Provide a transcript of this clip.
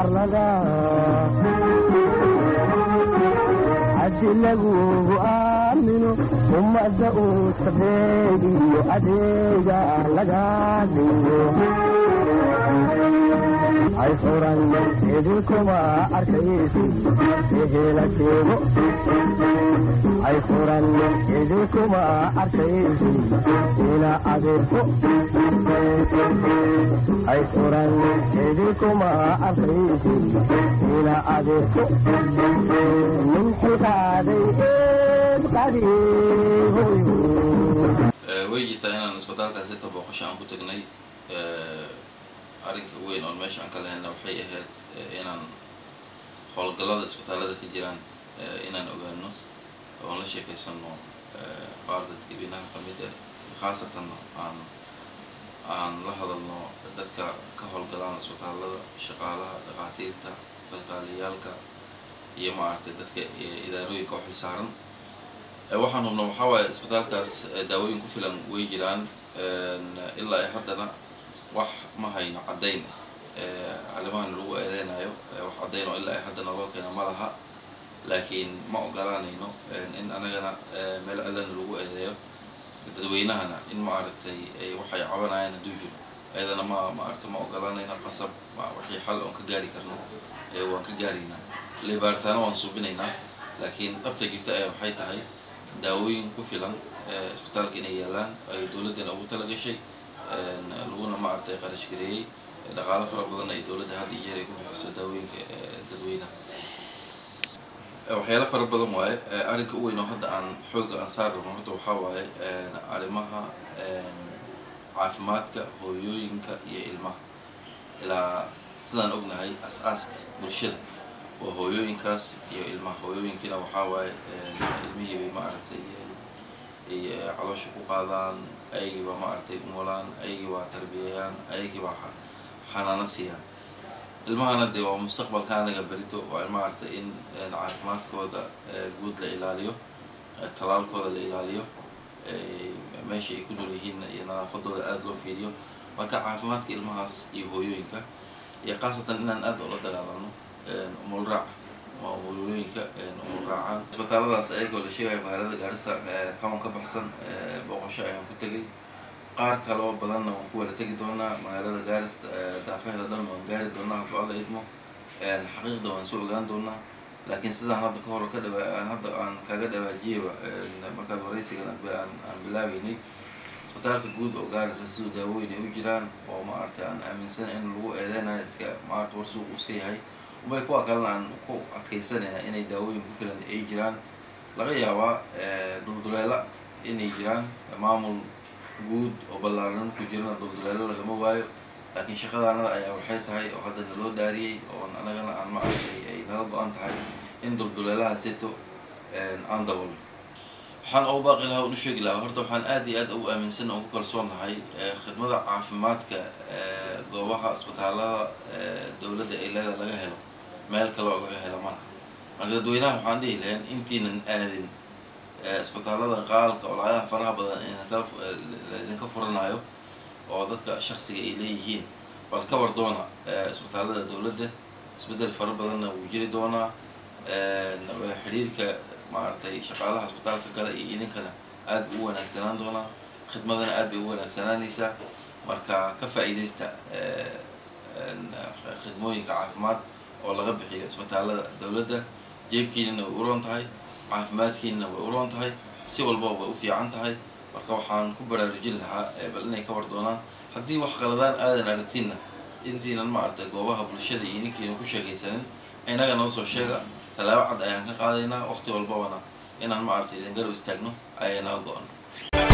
Arlada haddi lagugu aamino, ummadda uu sabeegiyo adeega laga dhigo, hay furan idinkuma arkaysi ehela sheego. Hay furan idinkuma arkaysi ina adeerko. Hay furan idinkuma arkaysi ina adeerko. Nin xilqaaday eed qadihoyo. Way jirtaa inaan isbitaalkaasi ta booqasho aan ku tagnay. Arrinka weyn oon meesha aan ka lahayna waxay ahayd inaan howlgallada isbitaalada ka jiraan inaan ogaano oon la sheekeysano qaar dadka binaha ka mid ah, khaasatan aan la hadalno dadka ka howlgalaan isbitaalada, shaqaalaha, dhakhaatiirta, kalkaaliyaalka iyo maaragtay dadka idaarooyinka u xilsaaran. Waxaan hubna waxaa waaye isbitaalkaas daawooyin ku filan way jiraan. Ilaa ay haddana wax ma hayno caddayn arrimahan lagu eedeynayo, wax caddayn oo ilaa ay haddana loo keena ma laha, laakiin ma ogolaanayno in anagana meel cilana lagu eedeeyo, dadweynahana in maaragtay waxay cabanayaan hadduu jiro ayadana ma maaragtay ma ogolaanayno. Qasab wixii xal oon ka gaari karno waan ka gaaraynaa, ile baaritaano waan suubinaynaa, laakiin dhabta jirta ayaa waxay tahay daawooyin ku filan isbitaalka inay yaalaan, ay dowladdana ugu tala gashay, laguna maaragtay qarash gareeyey, dhaqaalo fara badan ay dowladda had iyo jeer ay ku bixiso daawooyinka dadweynaha. Waxyaalo fara badan waaye. Arrinka u weyn oo hadda aan xoogga aan saar rabno horta waxaa waaye arrimaha caafimaadka hooyooyinka iyo ilmaha. Ilaa sidaan ognahay, as-aaska bulshada waa hooyooyinkaas iyo ilmaha. Hooyooyinkiina waxaa waaye ilmihii bay maaragtay ay caloosha ku qaadaan, ayagii baa maaragtay umulaan, ayagii baa tarbiyayaan, ayagii baa xanaano siiyaan. Ilmahana dee waa mustaqbalka anaga berito. Waa in maaragtay in caafimaadkooda guud la ilaaliyo, talaalkooda la ilaaliyo, meesha ay ku nool yihiin iyo nadaafadooda aada loo fiiriyo. Marka caafimaadka ilmahaas iyo hooyooyinka, iyo khaasatan inaan aada ula dagaalano umulraac, waa hooyooyinka umul raacaan. Isbitaaladaas ayagoo la sheegaya magaalada Gaarisa town ka baxsan booqasho ayaan ku tegay. Qaar kaloo badanna waan ku wada tegi doonaa magaalada Gaaris, daafaheeda dhan waan gaari doonaa hadduu Alla idmo. Xaqiiqda waan soo ogaan doonaa, laakiin sidaan hadda ka hor ka dhawa hadda aan kaga dhawaajiyaba markaad waraysigan aan bilaabeynay, isbitaalka guud oo Gaarisa siduu daawooyin ay u jiraan oo maaragtay aan aaminsan in lagu eedeynayo iska maarata war suuq iska yahay ubay, kuwa kalena aan ku adkeysanayna inay daawooyin ku filan ay jiraan. Laga yaabaa dulduleela inay jiraan, maamul guud oo ballaaran ku jirana dulduleelo lagama waayo, laakiin shaqadaanada ayaa waxay tahay oo hadda naloo daariyey oon anagana aan maaragtay ay nala go-an tahay in dulduleelaha sito aan dabolno. Waxaan ugu baaqi lahaa oon u sheegi lahaa, horta waxaan aad iyo aad ugu aaminsan oon ku kalsoonnahay khidmada caafimaadka goobaha isbitaalada dowladda ay leeda laga helo meel kale oo laga helo malaha. Marka dadweynaha waxaan dhihi lahayn intiinan aadin isbitaalada qaalka oo lacagaha faraha badan idinka furanayo oo dadka shaksiga ay leeyihiin, bal ka war doona isbitaalada dowladda. Isbeddel fara badanna wuu jiri doonaa, xiriirka maaragtay shaqaalaha isbitaalka gala iyo idinkana aad buu u wanaagsanaan doonaa, khidmadana aad bay u wanaagsanaanaysaa. Marka ka faa'iidaysta khidmooyinka caafimaad oo laga bixiyo isbitaalada dowladda. Jeebkiinana way u roon tahay, caafimaadkiinana way u roon tahay, si walbaba way u fiican tahay. Marka waxaan ku baraarujin lahaa bal inay ka war doonaan. Haddii wax qaladaan aadan aragtiinna, intiinan maaragtay goobaha bulshada iyo ninkiina ku sheekaysanin, inaga noo soo sheega. Tallaabo cad ayaan ka qaadaynaa, waqti walbabana inaan maaragtay idin garab istaagno ayaa naga go-an.